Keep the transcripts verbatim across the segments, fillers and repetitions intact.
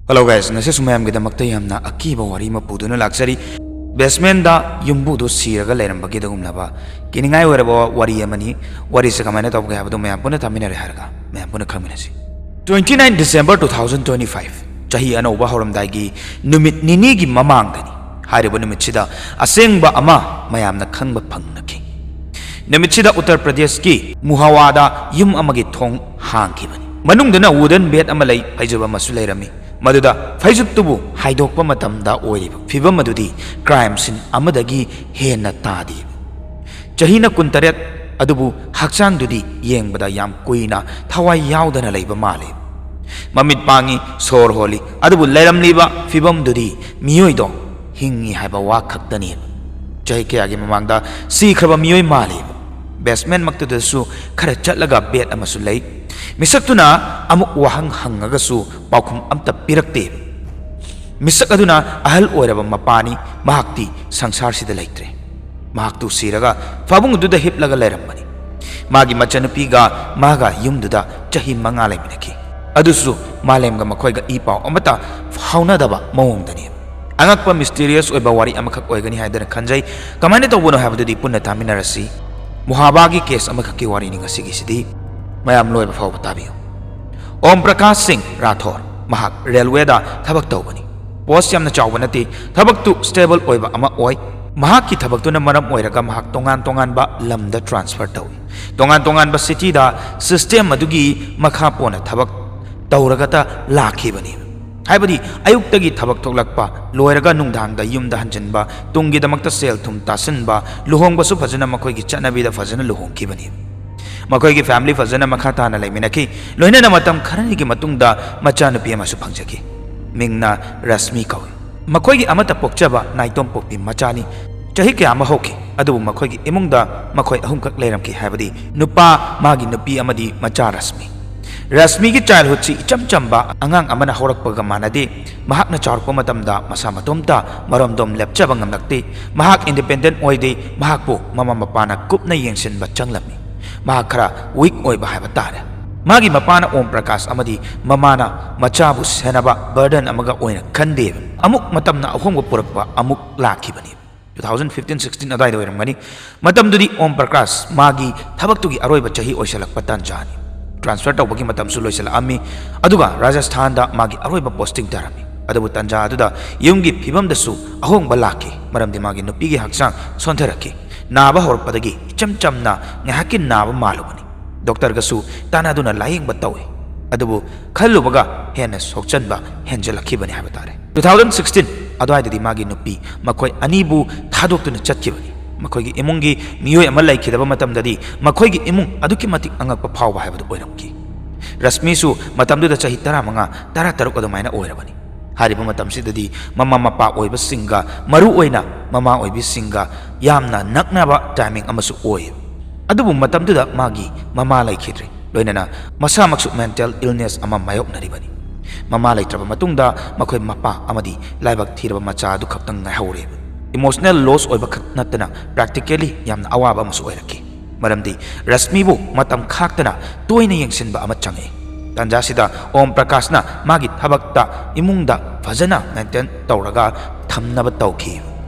Hello guys, ꯉꯁꯤꯁꯨ ꯃꯌꯥꯝꯒꯤꯗꯃꯛꯇ ꯌꯥꯝꯅ ꯑꯀꯤꯕ ꯋꯥꯔꯤ ꯑꯃ ꯄꯨꯗꯨꯅ ꯂꯥꯛꯆꯔꯤ꯫ Basement ꯗ ꯌꯨꯝꯕꯨꯗꯨ ꯁꯤꯔꯒ ꯂꯩꯔꯝꯕꯒꯤꯗꯨꯒꯨꯝꯂꯕ ꯀꯤꯅꯤꯡꯉꯥꯏ ꯑꯣꯏꯔꯕ ꯋꯥꯔꯤ ꯑꯃꯅꯤ꯫ ꯋꯥꯔꯤꯁꯦ ꯀꯃꯥꯏꯅ ꯇꯧꯒꯦ ꯍꯥꯏꯕꯗꯨ ꯃꯌꯥꯝ ꯄꯨꯟꯅ ꯇꯥꯃꯤꯟꯅꯔꯦ ꯍꯥꯏꯔꯒ ꯃꯌꯥꯝ ꯄꯨꯟꯅ ꯈꯪꯃꯤꯟꯅꯁꯤ꯫ Twenty nine December two thousand twenty five, ꯆꯍꯤ ꯑꯅꯧꯕ ꯍꯧꯔꯝꯗꯥꯏꯒꯤ ꯅꯨꯃꯤꯠ ꯅꯤꯅꯤꯒꯤ ꯃꯃꯥꯡꯗꯅꯤ꯫ ꯍꯥꯏꯔꯤꯕ ꯅꯨꯃꯤꯠꯁꯤꯗ ꯑꯁꯦꯡꯕ ꯑꯃ ꯃꯌꯥꯝꯅ ꯈꯪꯕ ꯐꯪꯅꯈꯤ꯫ ꯅꯨꯃꯤꯠꯁꯤꯗ ꯎꯠꯇꯔ ꯄ꯭ꯔꯗꯦꯁꯀꯤ ꯃꯨꯍꯥꯋꯥꯗ ꯌꯨꯝ ꯑꯃꯒꯤ ꯊꯣꯡ ꯍꯥꯡꯈꯤꯕꯅꯤ꯫ ꯃꯅꯨꯡꯗꯅ wooden bed ꯑꯃ ꯂꯩ, ꯐꯩꯖꯨꯞ ꯑꯃꯁꯨ ꯂꯩꯔꯝꯃꯤ꯫ ꯃꯗꯨꯗ ꯐꯩꯖꯨꯞꯇꯨꯕꯨ ꯍꯥꯏꯗꯣꯛꯄ ꯃꯇꯝꯗ ꯑꯣꯏꯔꯤꯕ ꯐꯤꯕꯝ ꯑꯗꯨꯗꯤ crime scene ꯑꯃꯗꯒꯤ ꯍꯦꯟꯅ ꯇꯥꯗꯦ꯫ ꯆꯍꯤꯅ ꯀꯨꯟꯇꯔꯦꯠ, ꯑꯗꯨꯕꯨ ꯍꯛꯆꯥꯡꯗꯨꯗꯤ ꯌꯦꯡꯕꯗ ꯌꯥꯝ ꯀꯨꯏꯅ ꯊꯋꯥꯏ ꯌꯥꯎꯗꯅ ꯂꯩꯕ ꯃꯥꯜꯂꯤ꯫ ꯃꯃꯤꯠ ꯄꯥꯡꯉꯤ, ꯁꯣꯔ ꯍꯣꯜꯂꯤ, ꯑꯗꯨꯕꯨ ꯂꯩꯔꯝꯂꯤꯕ ꯐꯤꯕꯝꯗꯨꯗꯤ ꯃꯤꯑꯣꯏꯗꯣ ꯍꯤꯡꯉꯤ ꯍꯥꯏꯕ ꯋꯥ ꯈꯛꯇꯅꯤ꯫ ꯆꯍꯤ ꯀꯌꯥꯒꯤ ꯃꯃꯥꯡꯗ ꯁꯤꯈ꯭ꯔꯕ ꯃꯤꯑꯣꯏ ꯃꯥꯜꯂꯤ꯫ Basement ꯃꯛꯇꯨꯗꯁꯨ ꯈꯔ ꯆꯠꯂꯒ bed ꯑꯃꯁꯨ ꯂꯩ꯫ ꯃꯤꯁꯛꯇꯨꯅ ꯑꯃꯨꯛ ꯋꯥꯍꯪ ꯍꯪꯉꯒꯁꯨ ꯄꯥꯎꯈꯨꯝ ꯑꯝꯇ ꯄꯤꯔꯛꯇꯦ꯫ ꯃꯤꯁꯛ ꯑꯗꯨꯅ ꯑꯍꯜ ꯑꯣꯏꯔꯕ ꯃꯄꯥꯅꯤ, ꯃꯍꯥꯛꯇꯤ ꯁꯪꯁꯥꯔꯁꯤꯗ ꯂꯩꯇ꯭ꯔꯦ꯫ ꯃꯍꯥꯛꯇꯨ ꯁꯤꯔꯒ ꯐꯃꯨꯡ ꯑꯗꯨꯗ ꯍꯤꯞꯂꯒ ꯂꯩꯔꯝꯕꯅꯤ꯫ ꯃꯥꯒꯤ ꯃꯆꯟꯅꯨꯄꯤꯒ ꯃꯥꯒ ꯌꯨꯝꯗꯨꯗ ꯆꯍꯤ ꯃꯉꯥ ꯂꯩꯃꯤꯟꯅꯈꯤ꯫ ꯑꯗꯨꯁꯨ ꯃꯥꯂꯦꯝꯒ ꯃꯈꯣꯏꯒ ꯏ ꯄꯥꯎ ꯑꯃꯠꯇ ꯐꯥꯎꯅꯗꯕ ꯃꯑꯣꯡꯗꯅꯤ꯫ ꯑꯉꯛꯄ, mysterious ꯑꯣꯏꯕ ꯋꯥꯔꯤ ꯑꯃꯈꯛ ꯑꯣꯏꯒꯅꯤ ꯍꯥꯏꯗꯅ ꯈꯟꯖꯩ꯫ ꯀꯃꯥꯏꯅ ꯇꯧꯕꯅꯣ ꯍꯥꯏꯕꯗꯨꯗꯤ ꯄꯨꯟꯅ ꯇꯥꯃꯤꯟꯅꯔꯁꯤ꯫ ꯃꯨꯍꯥꯕꯥꯒꯤ case ꯑꯃꯈꯛꯀꯤ ꯋꯥꯔꯤꯅꯤ ꯉꯁꯤꯒꯤꯁꯤꯗꯤ꯫ ꯃꯌꯥꯝ ꯂꯣꯏꯕ ꯐꯥꯎꯕ ꯇꯥꯕꯤꯌꯨ꯫ ꯑꯣꯝ ꯄ꯭ꯔꯀꯥꯁ ꯁꯤꯡ ꯔꯥꯊꯣꯔ, ꯃꯍꯥꯛ railway ꯗ ꯊꯕꯛ ꯇꯧꯕꯅꯤ꯫ Post ꯌꯥꯝꯅ ꯆꯥꯎꯕ ꯅꯠꯇꯦ, ꯊꯕꯛꯇꯨ stable ꯑꯣꯏꯕ ꯑꯃ ꯑꯣꯏ꯫ ꯃꯍꯥꯛꯀꯤ ꯊꯕꯛꯇꯨꯅ ꯃꯔꯝ ꯑꯣꯏꯔꯒ ꯃꯍꯥꯛ ꯇꯣꯉꯥꯟ ꯇꯣꯉꯥꯟꯕ ꯂꯝꯗ transfer ꯇꯧꯏ꯫ ꯇꯣꯉꯥꯟ ꯇꯣꯉꯥꯟꯕ city ꯗ system ꯑꯗꯨꯒꯤ ꯃꯈꯥ ꯄꯣꯟꯅ ꯊꯕꯛ ꯇꯧꯔꯒꯇ ꯂꯥꯛꯈꯤꯕꯅꯤ꯫ ꯍꯥꯏꯕꯗꯤ ꯑꯌꯨꯛꯇꯒꯤ ꯊꯕꯛ ꯊꯣꯛꯂꯛꯄ, ꯂꯣꯏꯔꯒ ꯅꯨꯡꯗꯥꯡꯗ ꯌꯨꯝꯗ ꯍꯟꯖꯤꯟꯕ, ꯇꯨꯡꯒꯤꯗꯃꯛꯇ ꯁꯦꯜ ꯊꯨꯝ ꯇꯥꯁꯤꯟꯕ, ꯂꯨꯍꯣꯡꯕꯁꯨ ꯐꯖꯅ ꯃꯈꯣꯏꯒꯤ ꯆꯠꯅꯕꯤꯗ ꯐꯖꯅ ꯂꯨꯍꯣꯡꯈꯤꯕꯅꯤ꯫ ꯃꯈꯣꯏꯒꯤ family ꯐꯖꯅ ꯃꯈꯥ ꯇꯥꯅ ꯂꯩꯃꯤꯟꯅꯈꯤ꯫ ꯂꯣꯏꯅꯅ ꯃꯇꯝ ꯈꯔꯅꯤꯒꯤ ꯃꯇꯨꯡꯗ ꯃꯆꯥꯅꯨꯄꯤ ꯑꯃꯁꯨ ꯐꯪꯖꯈꯤ꯫ ꯃꯤꯡꯅ ꯔꯁꯃꯤ ꯀꯧꯏ꯫ ꯃꯈꯣꯏꯒꯤ ꯑꯃꯠꯇ ꯄꯣꯛꯆꯕ ꯅꯥꯏꯇꯣꯝ ꯄꯣꯛꯄꯤ ꯃꯆꯥꯅꯤ꯫ ꯆꯍꯤ ꯀꯌꯥ ꯑꯃ ꯍꯧꯈꯤ, ꯑꯗꯨꯕꯨ ꯃꯈꯣꯏꯒꯤ ꯏꯃꯨꯡꯗ ꯃꯈꯣꯏ ꯑꯍꯨꯝꯈꯛ ꯂꯩꯔꯝꯈꯤ, ꯍꯥꯏꯕꯗꯤ ꯅꯨꯄꯥ, ꯃꯥꯒꯤ ꯅꯨꯄꯤ ꯑꯃꯗꯤ ꯃꯆꯥ ꯔꯁꯃꯤ꯫ ꯔꯁꯃꯤꯒꯤ childhood ꯁꯤ ꯏꯆꯝ ꯆꯝꯕ ꯑꯉꯥꯡ ꯑꯃꯅ ꯍꯧꯔꯛꯄꯒ ꯃꯥꯟꯅꯗꯦ꯫ ꯃꯍꯥꯛꯅ ꯆꯥꯎꯔꯛꯄ ꯃꯇꯝꯗ ꯃꯁꯥ ꯃꯇꯣꯝꯇ ꯃꯔꯣꯝꯗꯣꯝ ꯂꯦꯞꯆꯕ ꯉꯝꯂꯛꯇꯦ꯫ ꯃꯍꯥꯛ independent ꯑꯣꯏꯗꯦ꯫ ꯃꯍꯥꯛꯄꯨ ꯃꯃꯥ ꯃꯄꯥꯅ ꯀꯨꯞꯅ ꯌꯦꯡꯁꯤꯟꯕ ꯆꯪꯂꯝꯃꯤ꯫ ꯃꯍꯥꯛ ꯈꯔ weak ꯑꯣꯏꯕ ꯍꯥꯏꯕ ꯇꯥꯔꯦ꯫ ꯃꯥꯒꯤ ꯃꯄꯥꯅ ꯑꯣꯝ ꯄ꯭ꯔꯀꯥꯁ ꯑꯃꯗꯤ ꯃꯃꯥꯅ ꯃꯆꯥꯕꯨ ꯁꯦꯟꯅꯕ ꯕꯔꯗꯟ ꯑꯃꯒ ꯑꯣꯏꯅ ꯈꯟꯗꯦꯕ꯫ ꯑꯃꯨꯛ ꯃꯇꯝꯅ ꯑꯍꯣꯡꯕ ꯄꯨꯔꯛꯄ ꯑꯃꯨꯛ ꯂꯥꯛꯈꯤꯕꯅꯤ꯫ Two thousand fifteen sixteen ꯑꯗꯨꯋꯥꯏꯗ ꯑꯣꯏꯔꯝꯒꯅꯤ꯫ ꯃꯇꯝꯗꯨꯗꯤ ꯑꯣꯝ ꯄ꯭ꯔꯀꯥꯁ ꯃꯥꯒꯤ ꯊꯕꯛꯇꯨꯒꯤ ꯑꯔꯣꯏꯕ ꯆꯍꯤ ꯑꯣꯏꯁꯜꯂꯛꯄ ꯇꯥꯟꯖꯥꯅꯤ꯫ ꯇ꯭ꯔꯥꯟꯁꯐꯔ ꯇꯧꯕꯒꯤ ꯃꯇꯝꯁꯨ ꯂꯣꯏꯁꯤꯜꯂꯛꯑꯝꯃꯤ꯫ ꯑꯗꯨꯒ ꯔꯥꯖꯁꯊꯥꯟꯗ ꯃꯥꯒꯤ ꯑꯔꯣꯏꯕ ꯄꯣꯁꯇꯤꯡ ꯇꯥꯔꯝꯃꯤ꯫ ꯑꯗꯨꯕꯨ ꯇꯥꯟꯖꯥ ꯑꯗꯨꯗ ꯌꯨꯝꯒꯤ ꯐꯤꯕꯝꯗꯁꯨ ꯑꯍꯣꯡꯕ ꯂꯥꯛꯈꯤ, ꯃꯔꯝꯗꯤ ꯃꯥꯒꯤ ꯅꯨꯄꯤꯒꯤ ꯍꯛꯆꯥꯡ ꯁꯣꯟꯊꯔꯛꯈꯤ꯫ ꯅꯥꯕ ꯍꯧꯔꯛꯄꯗꯒꯤ ꯏꯆꯝ ꯆꯝꯅ ꯉꯥꯏꯍꯥꯛꯀꯤ ꯅꯥꯕ ꯃꯥꯜꯂꯨꯕꯅꯤ꯫ ꯗꯣꯛꯇꯔꯒꯁꯨ ꯇꯥꯟꯅꯗꯨꯅ ꯂꯥꯌꯦꯡꯕ ꯇꯧꯏ꯫ ꯑꯗꯨꯕꯨ ꯈꯜꯂꯨꯕꯒ ꯍꯦꯟꯅ ꯁꯣꯛꯆꯟꯕ ꯍꯦꯟꯖꯜꯂꯛꯈꯤꯕꯅꯤ ꯍꯥꯏꯕ ꯇꯥꯔꯦ꯫ Two thousand sixteen ꯑꯗꯨꯋꯥꯏꯗꯗꯤ ꯃꯥꯒꯤ ꯅꯨꯄꯤ ꯃꯈꯣꯏ ꯑꯅꯤꯕꯨ ꯊꯥꯗꯣꯛꯇꯨꯅ ꯆꯠꯈꯤꯕꯅꯤ꯫ ꯃꯈꯣꯏꯒꯤ ꯏꯃꯨꯡꯒꯤ ꯃꯤꯑꯣꯏ ꯑꯃ ꯂꯩꯈꯤꯗꯕ ꯃꯇꯝꯗꯗꯤ ꯃꯈꯣꯏꯒꯤ ꯏꯃꯨꯡ ꯑꯗꯨꯛꯀꯤ ꯃꯇꯤꯛ ꯑꯉꯛꯄ ꯐꯥꯎꯕ ꯍꯥꯏꯕꯗꯨ ꯑꯣꯏꯔꯝꯈꯤ꯫ ꯔꯁꯃꯤꯁꯨ ꯃꯇꯝꯗꯨꯗ ꯆꯍꯤ ꯇꯔꯥꯃꯉꯥ, ꯇꯔꯥꯇꯔꯨꯛ ꯑꯗꯨꯃꯥꯏꯅ ꯑꯣꯏꯔꯕꯅꯤ꯫ ꯍꯥꯏꯔꯤꯕ ꯃꯇꯝꯁꯤꯗꯗꯤ ꯃꯃꯥ ꯃꯄꯥ ꯑꯣꯏꯕꯁꯤꯡꯒ, ꯃꯔꯨꯑꯣꯏꯅ ꯃꯃꯥ ꯑꯣꯏꯕꯤꯁꯤꯡꯒ ꯌꯥꯝꯅ ꯅꯛꯅꯕ ꯇꯥꯏꯃꯤꯡ ꯑꯃꯁꯨ ꯑꯣꯏ꯫ ꯑꯗꯨꯕꯨ ꯃꯇꯝꯗꯨꯗ ꯃꯥꯒꯤ ꯃꯃꯥ ꯂꯩꯈꯤꯗ꯭ꯔꯦ, ꯂꯣꯏꯅꯅ ꯃꯁꯥꯃꯛꯁꯨ ꯃꯦꯟꯇꯦꯜ ꯏꯜꯅꯦꯁ ꯑꯃ ꯃꯥꯌꯣꯛꯅꯔꯤꯕꯅꯤ꯫ ꯃꯃꯥ ꯂꯩꯇ꯭ꯔꯕ ꯃꯇꯨꯡꯗ ꯃꯈꯣꯏ ꯃꯄꯥ ꯑꯃꯗꯤ ꯂꯥꯏꯕꯛ ꯊꯤꯔꯕ ꯃꯆꯥ ꯑꯗꯨ ꯈꯛꯇꯪ ꯉꯥꯏꯍꯧꯔꯦ꯫ ꯏꯃꯣꯁꯅꯦꯜ ꯂꯣꯁ ꯑꯣꯏꯕ ꯈꯛ ꯅꯠꯇꯅ ꯄ꯭ꯔꯦꯛꯇꯤꯀꯦꯂꯤ ꯌꯥꯝꯅ ꯑꯋꯥꯕ ꯑꯃꯁꯨ ꯑꯣꯏꯔꯛꯈꯤ, ꯃꯔꯝꯗꯤ ꯔꯁꯃꯤꯕꯨ ꯃꯇꯝ ꯈꯥꯛꯇꯅ ꯇꯣꯏꯅ ꯌꯦꯡꯁꯤꯟꯕ ꯑꯃ ꯆꯪꯉꯛꯏ꯫ ꯇꯥꯟꯖꯥꯁꯤꯗ ꯑꯣꯝ ꯄ꯭ꯔꯀꯥꯁꯅ ꯃꯥꯒꯤ ꯊꯕꯛꯇ, ꯏꯃꯨꯡꯗ ꯐꯖꯅ ꯃꯦꯟꯇꯦꯟ ꯇꯧꯔꯒ ꯊꯝꯅꯕ ꯇꯧꯈꯤ꯫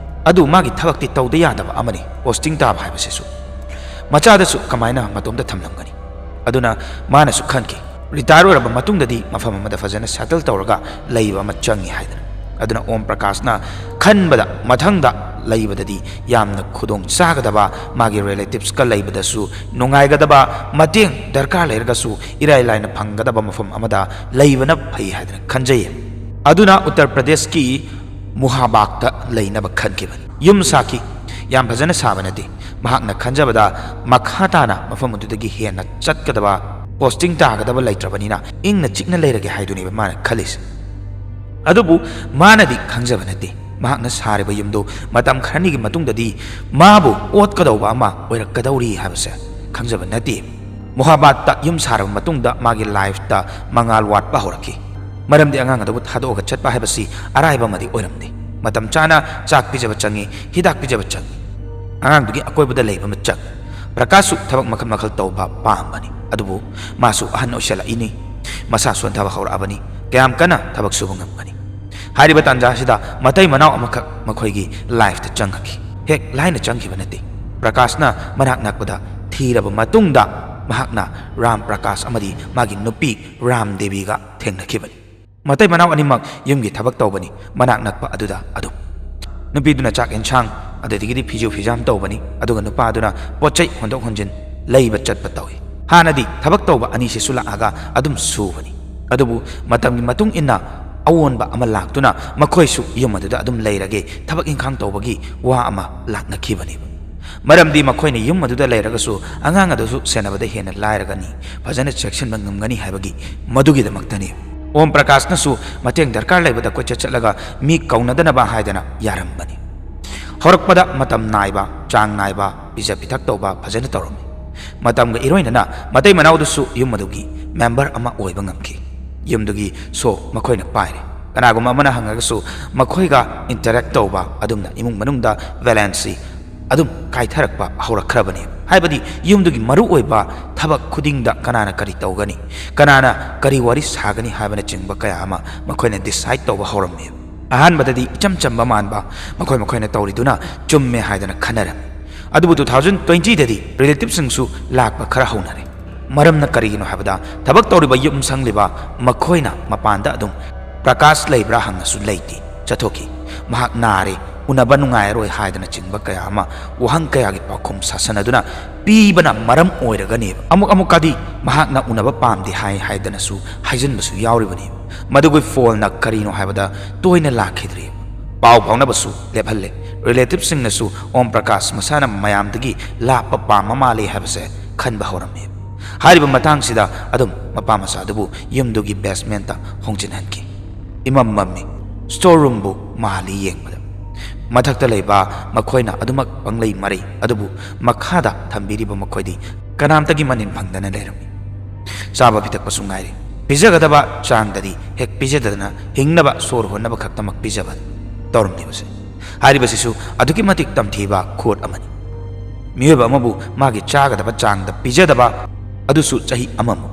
ꯑꯗꯨ ꯃꯥꯒꯤ ꯊꯕꯛꯇꯤ ꯇꯧꯗ ꯌꯥꯗꯕ ꯑꯃꯅꯤ, ꯄꯣꯁꯇꯤꯡ ꯇꯥꯕ ꯍꯥꯏꯕꯁꯤꯁꯨ꯫ ꯃꯆꯥꯗꯁꯨ ꯀꯃꯥꯏꯅ ꯃꯇꯣꯝꯇ ꯊꯝꯂꯝꯒꯅꯤ? ꯑꯗꯨꯅ ꯃꯥꯅꯁꯨ ꯈꯟꯈꯤ, ꯔꯤꯇꯥꯌꯔ ꯑꯣꯏꯔꯕ ꯃꯇꯨꯡꯗꯗꯤ ꯃꯐꯝ ꯑꯃꯗ ꯐꯖꯅ ꯁꯦꯇꯜ ꯇꯧꯔꯒ ꯂꯩꯕ ꯑꯃ ꯆꯪꯉꯤ ꯍꯥꯏꯗꯅ꯫ ꯑꯗꯨꯅ ꯑꯣꯝ ꯄ꯭ꯔꯀꯥꯁꯅ ꯈꯟꯕꯗ ꯃꯊꯪꯗ ꯂꯩꯕꯗꯗꯤ ꯌꯥꯝꯅ ꯈꯨꯗꯣꯡ ꯆꯥꯒꯗꯕ, ꯃꯥꯒꯤ ꯔꯤꯂꯦꯇꯤꯚꯁꯀ ꯂꯩꯕꯗꯁꯨ ꯅꯨꯡꯉꯥꯏꯒꯗꯕ, ꯃꯇꯦꯡ ꯗꯔꯀꯥꯔ ꯂꯩꯔꯒꯁꯨ ꯏꯔꯥꯏ ꯂꯥꯏꯅ ꯐꯪꯒꯗꯕ ꯃꯐꯝ ꯑꯃꯗ ꯂꯩꯕꯅ ꯐꯩ ꯍꯥꯏꯗꯅ ꯈꯟꯖꯩ꯫ ꯑꯗꯨꯅ ꯎꯠꯇꯔ ꯄ꯭ꯔꯗꯦꯁꯀꯤ ꯃꯨꯍꯥꯕꯥꯒꯇ ꯂꯩꯅꯕ ꯈꯟꯈꯤꯕꯅꯤ꯫ ꯌꯨꯝ ꯁꯥꯈꯤ꯫ ꯌꯥꯝ ꯐꯖꯅ ꯁꯥꯕ ꯅꯠꯇꯦ꯫ ꯃꯍꯥꯛꯅ ꯈꯟꯖꯕꯗ ꯃꯈꯥ ꯇꯥꯅ ꯃꯐꯝ ꯑꯗꯨꯗꯒꯤ ꯍꯦꯟꯅ ꯆꯠꯀꯗꯕ, ꯄꯣꯁꯇꯤꯡ ꯇꯥꯒꯗꯕ ꯂꯩꯇ꯭ꯔꯕꯅꯤꯅ ꯏꯪꯅ ꯆꯤꯛꯅ ꯂꯩꯔꯒꯦ ꯍꯥꯏꯗꯨꯅꯦꯕ ꯃꯥꯅ ꯈꯜꯂꯤꯁꯦ꯫ ꯑꯗꯨꯕꯨ ꯃꯥꯅꯗꯤ ꯈꯪꯖꯕ ꯅꯠꯇꯦ, ꯃꯍꯥꯛꯅ ꯁꯥꯔꯤꯕ ꯌꯨꯝꯗꯨ ꯃꯇꯝ ꯈꯔꯅꯤꯒꯤ ꯃꯇꯨꯡꯗꯗꯤ ꯃꯥꯕꯨ ꯑꯣꯠꯀꯗꯧꯕ ꯑꯃ ꯑꯣꯏꯔꯛꯀꯗꯧꯔꯤ ꯍꯥꯏꯕꯁꯦ ꯈꯪꯖꯕ ꯅꯠꯇꯦ꯫ ꯃꯨꯍꯥꯕꯥꯗꯇ ꯌꯨꯝ ꯁꯥꯔꯕ ꯃꯇꯨꯡꯗ ꯃꯥꯒꯤ ꯂꯥꯏꯐꯇ ꯃꯉꯥꯜ ꯋꯥꯠꯄ ꯍꯧꯔꯛꯈꯤ, ꯃꯔꯝꯗꯤ ꯑꯉꯥꯡ ꯑꯗꯨꯕꯨ ꯊꯥꯗꯣꯛꯑꯒ ꯆꯠꯄ ꯍꯥꯏꯕꯁꯤ ꯑꯔꯥꯏꯕ ꯑꯃꯗꯤ ꯑꯣꯏꯔꯝꯗꯦ꯫ ꯃꯇꯝ ꯆꯥꯅ ꯆꯥꯛ ꯄꯤꯖꯕ ꯆꯪꯉꯤ, ꯍꯤꯗꯥꯛ ꯄꯤꯖꯕ ꯆꯪꯉꯤ, ꯑꯉꯥꯡꯗꯨꯒꯤ ꯑꯀꯣꯏꯕꯗ ꯂꯩꯕ ꯑꯃ ꯆꯪꯉꯤ꯫ ꯄ꯭ꯔꯀꯥꯁꯁꯨ ꯊꯕꯛ ꯃꯈꯜ ꯃꯈꯜ ꯇꯧꯕ ꯄꯥꯝꯕꯅꯤ, ꯑꯗꯨꯕꯨ ꯃꯥꯁꯨ ꯑꯍꯟ ꯑꯣꯏꯁꯜꯂꯛꯏꯅꯤ, ꯃꯁꯥ ꯁꯣꯟꯊꯕ ꯍꯧꯔꯛꯑꯕꯅꯤ, ꯀꯌꯥꯝ ꯀꯟꯅ ꯊꯕꯛ ꯁꯨꯕ ꯉꯝꯒꯅꯤ? ꯍꯥꯏꯔꯤꯕ ꯇꯥꯟꯖꯥꯁꯤꯗ ꯃꯇꯩ ꯃꯅꯥꯎ ꯑꯃꯈꯛ ꯃꯈꯣꯏꯒꯤ ꯂꯥꯏꯐꯇ ꯆꯪꯉꯛꯈꯤ꯫ ꯍꯦꯛ ꯂꯥꯏꯅ ꯆꯪꯈꯤꯕ ꯅꯠꯇꯦ꯫ ꯄ꯭ꯔꯀꯥꯁꯅ ꯃꯅꯥꯛ ꯅꯛꯄꯗ ꯊꯤꯔꯕ ꯃꯇꯨꯡꯗ ꯃꯍꯥꯛꯅ ꯔꯥꯝ ꯄ꯭ꯔꯀꯥꯁ ꯑꯃꯗꯤ ꯃꯥꯒꯤ ꯅꯨꯄꯤ ꯔꯥꯝ ꯗꯦꯕꯤꯒ ꯊꯦꯡꯅꯈꯤꯕꯅꯤ꯫ ꯃꯇꯩ ꯃꯅꯥꯎ ꯑꯅꯤꯃꯛ ꯌꯨꯝꯒꯤ ꯊꯕꯛ ꯇꯧꯕꯅꯤ, ꯃꯅꯥꯛ ꯅꯛꯄ ꯑꯗꯨꯗ ꯑꯗꯨꯝ꯫ ꯅꯨꯄꯤꯗꯨꯅ ꯆꯥꯛ ꯑꯦꯟꯁꯥꯡ, ꯑꯗꯨꯗꯒꯤꯗꯤ ꯐꯤꯖꯨ ꯐꯤꯖꯥꯝ ꯇꯧꯕꯅꯤ, ꯑꯗꯨꯒ ꯅꯨꯄꯥꯗꯨꯅ ꯄꯣꯠ ꯆꯩ ꯍꯣꯟꯗꯣꯛ ꯍꯣꯟꯖꯤꯟ, ꯂꯩꯕ ꯆꯠꯄ ꯇꯧꯏ꯫ ꯍꯥꯟꯅꯗꯤ ꯊꯕꯛ ꯇꯧꯕ ꯑꯅꯤꯁꯤꯁꯨ ꯂꯥꯛꯑꯒ ꯑꯗꯨꯝ ꯁꯨꯕꯅꯤ, ꯑꯗꯨꯕꯨ ꯃꯇꯝꯒꯤ ꯃꯇꯨꯡ ꯏꯟꯅ ꯑꯑꯣꯟꯕ ꯑꯃ ꯂꯥꯛꯇꯨꯅ ꯃꯈꯣꯏꯁꯨ ꯌꯨꯝ ꯑꯗꯨꯗ ꯑꯗꯨꯝ ꯂꯩꯔꯒꯦ, ꯊꯕꯛ ꯏꯪꯈꯥꯡ ꯇꯧꯕꯒꯤ ꯋꯥ ꯑꯃ ꯂꯥꯛꯅꯈꯤꯕꯅꯦꯕ꯫ ꯃꯔꯝꯗꯤ ꯃꯈꯣꯏꯅ ꯌꯨꯝ ꯑꯗꯨꯗ ꯂꯩꯔꯒꯁꯨ ꯑꯉꯥꯡ ꯑꯗꯨꯁꯨ ꯁꯦꯟꯅꯕꯗ ꯍꯦꯟꯅ ꯂꯥꯏꯔꯒꯅꯤ, ꯐꯖꯅ ꯆꯦꯛꯁꯤꯟꯕ ꯉꯝꯒꯅꯤ ꯍꯥꯏꯕꯒꯤ ꯃꯗꯨꯒꯤꯗꯃꯛꯇꯅꯤ꯫ ꯑꯣꯝ ꯄ꯭ꯔꯀꯥꯁꯅꯁꯨ ꯃꯇꯦꯡ ꯗꯔꯀꯥꯔ ꯂꯩꯕꯗ ꯀꯣꯏꯆꯠ ꯆꯠꯂꯒ ꯃꯤ ꯀꯧꯅꯗꯅꯕ ꯍꯥꯏꯗꯅ ꯌꯥꯔꯝꯕꯅꯤ꯫ ꯍꯧꯔꯛꯄꯗ ꯃꯇꯝ ꯅꯥꯏꯕ, ꯆꯥꯡ ꯅꯥꯏꯕ, ꯄꯤꯖ ꯄꯤꯊꯛ ꯇꯧꯕ ꯐꯖꯅ ꯇꯧꯔꯝꯃꯤ꯫ ꯃꯇꯝꯒ ꯏꯔꯣꯏꯅꯅ ꯃꯇꯩ ꯃꯅꯥꯎꯗꯨꯁꯨ ꯌꯨꯝ ꯑꯗꯨꯒꯤ ꯃꯦꯝꯕꯔ ꯑꯃ ꯑꯣꯏꯕ ꯉꯝꯈꯤ꯫ ꯌꯨꯝꯗꯨꯒꯤ ꯁꯣ ꯃꯈꯣꯏꯅ ꯄꯥꯏꯔꯦ꯫ ꯀꯅꯥꯒꯨꯝꯕ ꯑꯃꯅ ꯍꯪꯉꯒꯁꯨ ꯃꯈꯣꯏꯒ ꯏꯟꯇꯔꯦꯛ ꯇꯧꯕ, ꯑꯗꯨꯝꯅ ꯏꯃꯨꯡ ꯃꯅꯨꯡꯗ ꯕꯦꯂꯦꯟꯁꯁꯤ ꯑꯗꯨꯝ ꯀꯥꯏꯊꯔꯛꯄ ꯍꯧꯔꯛꯈ꯭ꯔꯕꯅꯤ꯫ ꯍꯥꯏꯕꯗꯤ ꯌꯨꯝꯗꯨꯒꯤ ꯃꯔꯨꯑꯣꯏꯕ ꯊꯕꯛ ꯈꯨꯗꯤꯡꯗ ꯀꯅꯥꯅ ꯀꯔꯤ ꯇꯧꯒꯅꯤ, ꯀꯅꯥꯅ ꯀꯔꯤ ꯋꯥꯔꯤ ꯁꯥꯒꯅꯤ ꯍꯥꯏꯕꯅꯆꯤꯡꯕ ꯀꯌꯥ ꯑꯃ ꯃꯈꯣꯏꯅ ꯗꯤꯁꯥꯏꯗ ꯇꯧꯕ ꯍꯧꯔꯝꯃꯤ꯫ ꯑꯍꯥꯟꯕꯗꯗꯤ ꯏꯆꯝ ꯆꯝꯕ ꯃꯥꯟꯕ, ꯃꯈꯣꯏ ꯃꯈꯣꯏꯅ ꯇꯧꯔꯤꯗꯨꯅ ꯆꯨꯝꯃꯦ ꯍꯥꯏꯗꯅ ꯈꯟꯅꯔꯝꯃꯤ꯫ ꯑꯗꯨꯕꯨ two thousand twentyꯗꯗꯤ ꯔꯤꯂꯦꯇꯤꯚꯁꯤꯡꯁꯨ ꯂꯥꯛꯄ ꯈꯔ ꯍꯧꯅꯔꯦ꯫ ꯃꯔꯝꯅ ꯀꯔꯤꯒꯤꯅꯣ ꯍꯥꯏꯕꯗ, ꯊꯕꯛ ꯇꯧꯔꯤꯕ ꯌꯨꯝ ꯁꯪꯂꯤꯕ ꯃꯈꯣꯏꯅ ꯃꯄꯥꯟꯗ ꯑꯗꯨꯝ "ꯄ꯭ꯔꯀꯥꯁ ꯂꯩꯕ꯭ꯔꯥ?" ꯍꯪꯉꯁꯨ "ꯂꯩꯇꯦ, ꯆꯠꯊꯣꯛꯈꯤ, ꯃꯍꯥꯛ ꯅꯥꯔꯦ, ꯎꯅꯕ ꯅꯨꯡꯉꯥꯏꯔꯣꯏ" ꯍꯥꯏꯗꯅꯆꯤꯡꯕ ꯀꯌꯥ ꯑꯃ, ꯋꯥꯍꯪ ꯀꯌꯥꯒꯤ ꯄꯥꯎꯈꯨꯝ ꯁꯥꯁꯟꯅꯗꯨꯅ ꯄꯤꯕꯅ ꯃꯔꯝ ꯑꯣꯏꯔꯒꯅꯦꯕ꯫ ꯑꯃꯨꯛ ꯑꯃꯨꯛꯀꯗꯤ ꯃꯍꯥꯛꯅ ꯎꯅꯕ ꯄꯥꯝꯗꯦ ꯍꯥꯏ ꯍꯥꯏꯗꯅꯁꯨ ꯍꯥꯏꯖꯤꯟꯕꯁꯨ ꯌꯥꯎꯔꯤꯕꯅꯦꯕ꯫ ꯃꯗꯨꯒꯤ ꯐꯣꯜꯅ ꯀꯔꯤꯅꯣ ꯍꯥꯏꯕꯗ, ꯇꯣꯏꯅ ꯂꯥꯛꯈꯤꯗ꯭ꯔꯦ꯫ ꯄꯥꯎ ꯐꯥꯎꯅꯕꯁꯨ ꯂꯦꯞꯍꯜꯂꯦ꯫ ꯔꯤꯂꯦꯇꯤꯚꯁꯤꯡꯅꯁꯨ ꯑꯣꯝ ꯄ꯭ꯔꯀꯥꯁ ꯃꯁꯥꯅ ꯃꯌꯥꯝꯗꯒꯤ ꯂꯥꯞꯄ ꯄꯥꯝꯕ ꯃꯥꯜꯂꯦ ꯍꯥꯏꯕꯁꯦ ꯈꯟꯕ ꯍꯧꯔꯝꯃꯤ꯫ ꯍꯥꯏꯔꯤꯕ ꯃꯇꯥꯡꯁꯤꯗ ꯑꯗꯨꯝ ꯃꯄꯥ ꯃꯆꯥꯗꯨꯕꯨ ꯌꯨꯝꯗꯨꯒꯤ ꯕꯦꯁꯃꯦꯟꯇ ꯍꯣꯡꯖꯤꯟꯍꯟꯈꯤ꯫ ꯏꯃꯝ ꯃꯝꯃꯤ꯫ ꯁ꯭ꯇꯣꯔ ꯔꯨꯝꯕꯨ ꯃꯥꯜꯂꯤ ꯌꯦꯡꯕꯗ꯫ ꯃꯊꯛꯇ ꯂꯩꯕ ꯃꯈꯣꯏꯅ ꯑꯗꯨꯃꯛ ꯄꯪꯂꯩ ꯃꯔꯩ, ꯑꯗꯨꯕꯨ ꯃꯈꯥꯗ ꯊꯝꯕꯤꯔꯤꯕ ꯃꯈꯣꯏꯗꯤ ꯀꯅꯥꯝꯇꯒꯤ ꯃꯅꯤꯟ ꯐꯪꯗꯅ ꯂꯩꯔꯝꯃꯤ꯫ ꯆꯥꯕ ꯄꯤꯊꯛꯄꯁꯨ ꯉꯥꯏꯔꯦ꯫ ꯄꯤꯖꯒꯗꯕ ꯆꯥꯡꯗꯗꯤ ꯍꯦꯛ ꯄꯤꯖꯗꯅ ꯍꯤꯡꯅꯕ ꯁꯣꯔ ꯍꯣꯟꯅꯕ ꯈꯛꯇꯃꯛ ꯄꯤꯖꯕ ꯇꯧꯔꯝꯂꯤꯕꯁꯦ꯫ ꯍꯥꯏꯔꯤꯕꯁꯤꯁꯨ ꯑꯗꯨꯛꯀꯤ ꯃꯇꯤꯛ ꯇꯝꯊꯤꯕ ꯈꯨꯠ ꯑꯃꯅꯤ꯫ ꯃꯤꯑꯣꯏꯕ ꯑꯃꯕꯨ ꯃꯥꯒꯤ ꯆꯥꯒꯗꯕ ꯆꯥꯡꯗ ꯄꯤꯖꯗꯕ, ꯑꯗꯨꯁꯨ ꯆꯍꯤ ꯑꯃꯃꯨꯛ꯫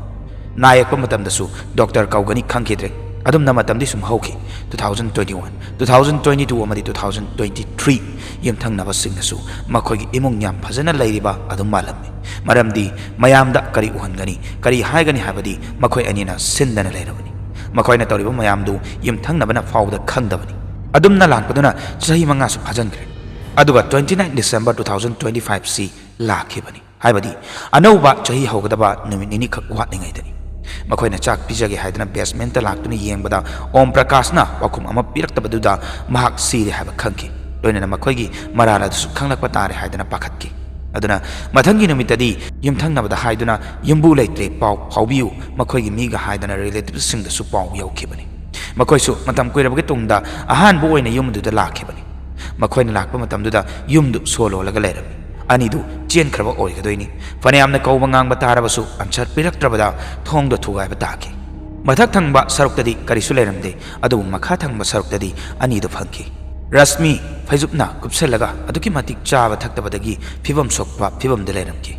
ꯅꯥ ꯌꯦꯛꯄ ꯃꯇꯝꯗꯁꯨ ꯗꯣꯛꯇꯔ ꯀꯧꯒꯅꯤ ꯈꯪꯈꯤꯗ꯭ꯔꯦ꯫ ꯑꯗꯨꯝꯅ ꯃꯇꯝꯗꯤ ꯁꯨꯝ ꯍꯧꯈꯤ꯫ Two thousand twenty one, two thousand twenty two ꯑꯃꯗꯤ two thousand twenty three ꯌꯨꯝꯊꯪꯅꯕꯁꯤꯡꯅꯁꯨ ꯃꯈꯣꯏꯒꯤ ꯏꯃꯨꯡ ꯌꯥꯝ ꯐꯖꯅ ꯂꯩꯔꯤꯕ ꯑꯗꯨꯝ ꯃꯥꯜꯂꯝꯃꯤ꯫ ꯃꯔꯝꯗꯤ ꯃꯌꯥꯝꯗ ꯀꯔꯤ ꯎꯍꯟꯒꯅꯤ, ꯀꯔꯤ ꯍꯥꯏꯒꯅꯤ ꯍꯥꯏꯕꯗꯤ ꯃꯈꯣꯏ ꯑꯅꯤꯅ ꯁꯤꯟꯗꯅ ꯂꯩꯔꯕꯅꯤ꯫ ꯃꯈꯣꯏꯅ ꯇꯧꯔꯤꯕ ꯃꯌꯥꯝꯗꯨ ꯌꯨꯝꯊꯪꯅꯕꯅ ꯐꯥꯎꯕꯗ ꯈꯪꯗꯕꯅꯤ꯫ ꯑꯗꯨꯝꯅ ꯂꯥꯛꯄꯗꯨꯅ ꯆꯍꯤ ꯃꯉꯥꯁꯨ ꯐꯥꯖꯤꯟꯈ꯭ꯔꯦ꯫ ꯑꯗꯨꯒ twenty nine December two thousand twenty five ꯁꯤ ꯂꯥꯛꯈꯤꯕꯅꯤ꯫ ꯍꯥꯏꯕꯗꯤ ꯑꯅꯧꯕ ꯆꯍꯤ ꯍꯧꯒꯗꯕ ꯅꯨꯃꯤꯠ ꯅꯤꯅꯤꯈꯛ ꯋꯥꯠꯂꯤꯉꯩꯗꯅꯤ꯫ ꯃꯈꯣꯏꯅ ꯆꯥꯛ ꯄꯤꯖꯒꯦ ꯍꯥꯏꯗꯨꯅ ꯕꯦꯁꯃꯦꯟꯇ ꯂꯥꯛꯇꯨꯅ ꯌꯦꯡꯕꯗ ꯑꯣꯝ ꯄ꯭ꯔꯀꯥꯁꯅ ꯄꯥꯎꯈꯨꯝ ꯑꯃ ꯄꯤꯔꯛꯇꯕꯗꯨꯗ ꯃꯍꯥꯛ ꯁꯤꯔꯦ ꯍꯥꯏꯕ ꯈꯪꯈꯤ꯫ ꯂꯣꯏꯅꯅ ꯃꯈꯣꯏꯒꯤ ꯃꯔꯥꯜ ꯑꯗꯨꯁꯨ ꯈꯪꯂꯛꯄ ꯇꯥꯔꯦ ꯍꯥꯏꯗꯨꯅ ꯄꯥꯈꯠꯈꯤ꯫ ꯑꯗꯨꯅ ꯃꯊꯪꯒꯤ ꯅꯨꯃꯤꯠꯇꯗꯤ ꯌꯨꯝꯊꯪꯅꯕꯗ ꯍꯥꯏꯗꯨꯅ, "ꯌꯨꯝꯕꯨ ꯂꯩꯇ꯭ꯔꯦ, ꯄꯥꯎ ꯐꯥꯎꯕꯤꯌꯨ" ꯃꯈꯣꯏꯒꯤ ꯃꯤꯒ ꯍꯥꯏꯗꯅ ꯔꯤꯂꯦꯇꯤꯚꯁꯤꯡꯗꯁꯨ ꯄꯥꯎ ꯌꯧꯈꯤꯕꯅꯤ꯫ ꯃꯈꯣꯏꯁꯨ ꯃꯇꯝ ꯀꯨꯏꯔꯕꯒꯤ ꯇꯨꯡꯗ ꯑꯍꯥꯟꯕ ꯑꯣꯏꯅ ꯌꯨꯝ ꯑꯗꯨꯗ ꯂꯥꯛꯈꯤꯕꯅꯤ꯫ ꯃꯈꯣꯏꯅ ꯂꯥꯛꯄ ꯃꯇꯝꯗꯨꯗ ꯌꯨꯝꯗꯨ ꯁꯣ ꯂꯣꯜꯂꯒ ꯂꯩꯔꯝꯃꯤ꯫ ꯑꯅꯤꯗꯨ ꯆꯦꯟꯈ꯭ꯔꯕ ꯑꯣꯏꯒꯗꯣꯏꯅꯤ꯫ ꯐꯅꯌꯥꯝꯅ ꯀꯧꯕ ꯉꯥꯡꯕ ꯇꯥꯔꯕꯁꯨ ꯑꯟꯁꯔ ꯄꯤꯔꯛꯇ꯭ꯔꯕꯗ ꯊꯣꯡꯗꯣ ꯊꯨꯒꯥꯏꯕ ꯇꯥꯈꯤ꯫ ꯃꯊꯛ ꯊꯪꯕ ꯁꯔꯨꯛꯇꯗꯤ ꯀꯔꯤꯁꯨ ꯂꯩꯔꯝꯗꯦ, ꯑꯗꯨꯕꯨ ꯃꯈꯥ ꯊꯪꯕ ꯁꯔꯨꯛꯇꯗꯤ ꯑꯅꯤꯗꯨ ꯐꯪꯈꯤ꯫ ꯔꯁꯃꯤ ꯐꯩꯖꯨꯞꯅ ꯀꯨꯞꯁꯜꯂꯒ ꯑꯗꯨꯛꯀꯤ ꯃꯇꯤꯛ ꯆꯥꯕ ꯊꯛꯇꯕꯗꯒꯤ ꯐꯤꯕꯝ ꯁꯣꯛꯄ ꯐꯤꯕꯝꯗ ꯂꯩꯔꯝꯈꯤ꯫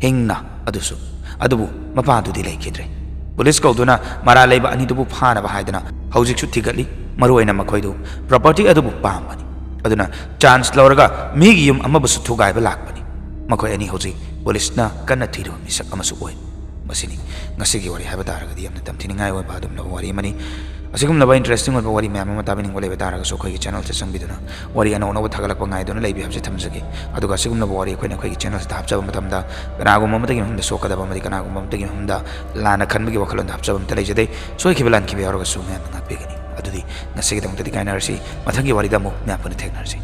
ꯍꯤꯡꯅ ꯑꯗꯨꯁꯨ꯫ ꯑꯗꯨꯕꯨ ꯃꯄꯥꯗꯨꯗꯤ ꯂꯩꯈꯤꯗ꯭ꯔꯦ꯫ ꯄꯨꯂꯤꯁ ꯀꯧꯗꯨꯅ ꯃꯔꯥꯜ ꯂꯩꯕ ꯑꯅꯤꯗꯨꯕꯨ ꯐꯥꯅꯕ ꯍꯥꯏꯗꯨꯅ ꯍꯧꯖꯤꯛꯁꯨ ꯊꯤꯒꯠꯂꯤ꯫ ꯃꯔꯨꯑꯣꯏꯅ ꯃꯈꯣꯏꯗꯨ ꯄ꯭ꯔꯣꯄꯔꯇꯤ ꯑꯗꯨꯕꯨ ꯄꯥꯝꯕꯅꯤ꯫ ꯑꯗꯨꯅ ꯆꯥꯟꯁ ꯂꯧꯔꯒ ꯃꯤꯒꯤ ꯌꯨꯝ ꯑꯃꯕꯨꯁꯨ ꯊꯨꯒꯥꯏꯕ ꯂꯥꯛꯄꯅꯤ꯫ ꯃꯈꯣꯏ ꯑꯅꯤ ꯍꯧꯖꯤꯛ ꯄꯨꯂꯤꯁꯅ ꯀꯟꯅ ꯊꯤꯔꯤꯕ ꯃꯤꯁꯛ ꯑꯃꯁꯨ ꯑꯣꯏ꯫ ꯃꯁꯤꯅꯤ ꯉꯁꯤꯒꯤ ꯋꯥꯔꯤ ꯍꯥꯏꯕ ꯇꯥꯔꯒꯗꯤ ꯌꯥꯝꯅ ꯇꯝꯊꯤꯅꯤꯡꯉꯥꯏ ꯑꯣꯏꯕ ꯑꯗꯨꯒꯨꯝꯂꯕ ꯋꯥꯔꯤ ꯑꯃꯅꯤ꯫ ꯑꯁꯤꯒꯨꯝꯂꯕ ꯏꯟꯇꯔꯦꯁꯇꯤꯡ ꯑꯣꯏꯕ ꯋꯥꯔꯤ ꯃꯌꯥꯝ ꯑꯃ ꯇꯥꯕꯤꯅꯤꯡꯕ ꯂꯩꯕ ꯇꯥꯔꯒꯁꯨ ꯑꯩꯈꯣꯏꯒꯤ ꯆꯦꯅꯦꯜꯁꯦ ꯆꯪꯕꯤꯗꯨꯅ ꯋꯥꯔꯤ ꯑꯅꯧ ꯑꯅꯧꯕ ꯊꯥꯒꯠꯂꯛꯄ ꯉꯥꯏꯗꯨꯅ ꯂꯩꯕꯤ ꯍꯥꯏꯕꯁꯤ ꯊꯝꯖꯒꯦ꯫ ꯑꯗꯨꯒ ꯑꯁꯤꯒꯨꯝꯂꯕ ꯋꯥꯔꯤ ꯑꯩꯈꯣꯏꯅ ꯑꯩꯈꯣꯏꯒꯤ ꯆꯦꯅꯦꯜꯁꯤꯗ ꯍꯥꯞꯆꯕ ꯃꯇꯝꯗ ꯀꯅꯥꯒꯨꯝꯕ ꯑꯃꯠꯇꯒꯤ ꯃꯐꯝꯗ ꯁꯣꯛꯀꯗꯕ ꯑꯃꯗꯤ ꯀꯅꯥꯒꯨꯝꯕ ꯑꯃꯠꯇꯒꯤ ꯃꯐꯝꯗ ꯂꯥꯟꯅ ꯈꯟꯕꯒꯤ ꯋꯥꯈꯜꯂꯣꯟꯗ ꯍꯥꯞꯆꯕ ꯑꯃꯠꯇ ꯂꯩꯖꯗꯦ꯫ ꯁꯣꯏꯈꯤꯕ ꯂꯥꯟꯈꯤꯕ ꯌꯥꯎꯔꯒꯁꯨ ꯃꯌꯥꯝꯅ ꯉꯥꯛꯄꯤꯒꯅꯤ꯫ ꯑꯗꯨꯗꯤ ꯉꯁꯤꯒꯤꯗꯃꯛꯇꯗꯤ ꯀꯥꯏꯅꯔꯁꯤ꯫ ꯃꯊꯪꯒꯤ ꯋꯥꯔꯤꯗ ꯑꯃꯨꯛ ꯃꯌꯥꯝ ꯄꯨꯟꯅ ꯊꯦꯡꯅꯔꯁꯤ꯫